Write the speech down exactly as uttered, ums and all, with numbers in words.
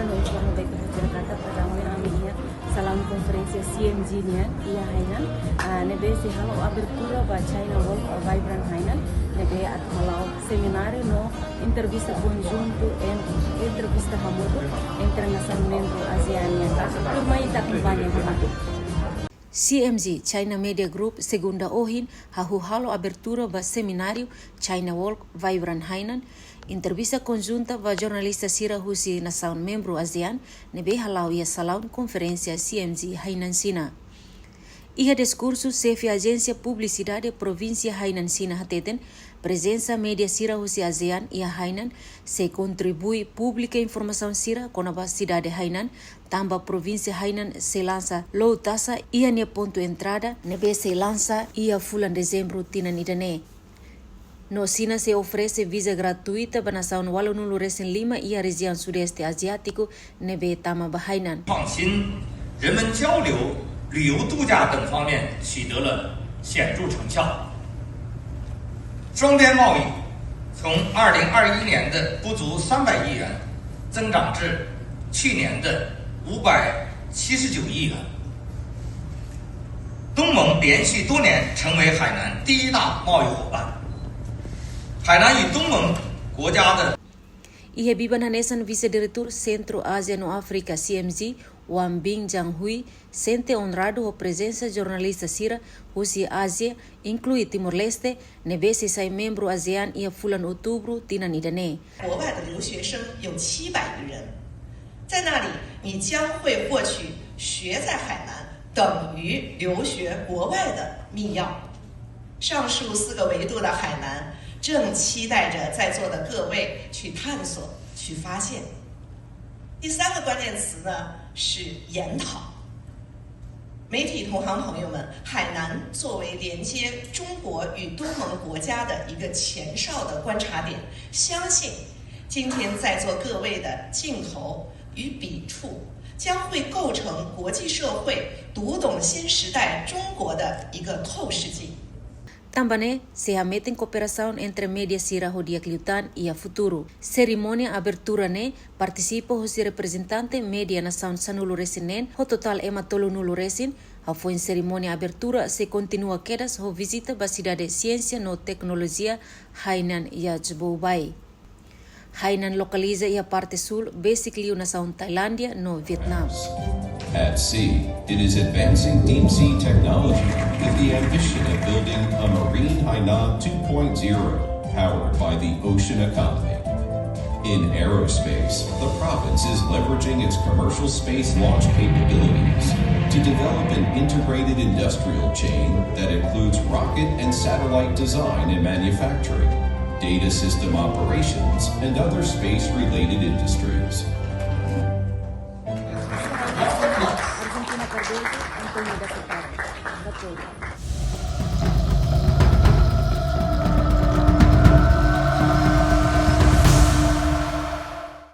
No informa ba ita hotu katak, perdão, ami iha salaun konferénsia C M G nian iha Hainan, ah, ne'ebé sei halo abertura ba China Walk of Vibrant Hainan, ne'ebé atu hala'o semináriu no entrevista konjuntu, en-, entrevista hamutuk entre nasaun membru ASEAN nian. Tuirmai ita akompaña hamutuk. C M G, China Media Group, segunda ohin, hahú halo abertura ba semináriu China Walk Vibrant Hainan, entrevista konjunta ba jornalista sira husi nasaun membru ASEAN, ne'ebé hala'o iha salaun konferénsia C M G Hainan Xina. Iha diskursu, xefe ajénsia publisidade provínsia Hainan Xina hateten, prezensa média sira husi ASEAN iha Hainan sei kontribui publika informasaun sira kona-ba sidade Hainan, tanba provínsia Hainan sei lansa lou tasa iha nia pontu entrada, ne'ebé sei lansa iha fulan Dezembru tinan ida-ne'e. No Xina sei oferese viza gratuita ba nasaun ualunulu-resin-lima iha rejiaun Sudeste Aziátiku ne'ebé tama ba Hainan. 创新、人文交流、旅游度假等方面取得了显著成效。双边贸易从二零二一年的不足三百亿元增长至去年的五百七十九亿元。东盟连续多年成为海南第一大贸易伙伴。海南与东盟国家的 Iha biban hanesan, Vise-Diretór Sentru Ázia no Áfrika, C M G, Wang Bin Jianghui, sente onradu ho prezensa jornalista sira husi Ázia, inklui Timor-Leste, ne'ebé sei sai membru ASEAN iha fulan Outubru tinan ida-ne'e. 国外的留学生有七百余人，在那里你将会获取学在海南等于留学国外的密钥。上述四个维度的海南正期待着在座的各位去探索、去发现。第三个关键词呢是研讨。 媒体同行朋友们，海南作为连接中国与东盟国家的一个前哨的观察点，相信今天在座各位的镜头与笔触将会构成国际社会读懂新时代中国的一个透视镜。 Tanba ne'e, sei hametin kooperasaun entre média sira ho di'ak liután iha futuru. Serimónia abertura ne'e partisipa husi reprezentante média nasaun sanulu-resin-neen ho totál ema tolunulu-resin. Hafoin serimónia abertura sei kontinua kedas ho vizita ba sidade siénsia no teknolojia Hainan iha Jebou Bay. Hainan lokaliza iha parte súl, besik liu nasaun Tailándia no Vietnam. At sea, it is advancing deep sea technology with the ambition of building a marine Hainan two point zero, powered by the ocean economy. In aerospace, the province is leveraging its commercial space launch capabilities to develop an integrated industrial chain that includes rocket and satellite design and manufacturing, data system operations, and other space-related industries. Argentina Cardoso, Antonio da Separa.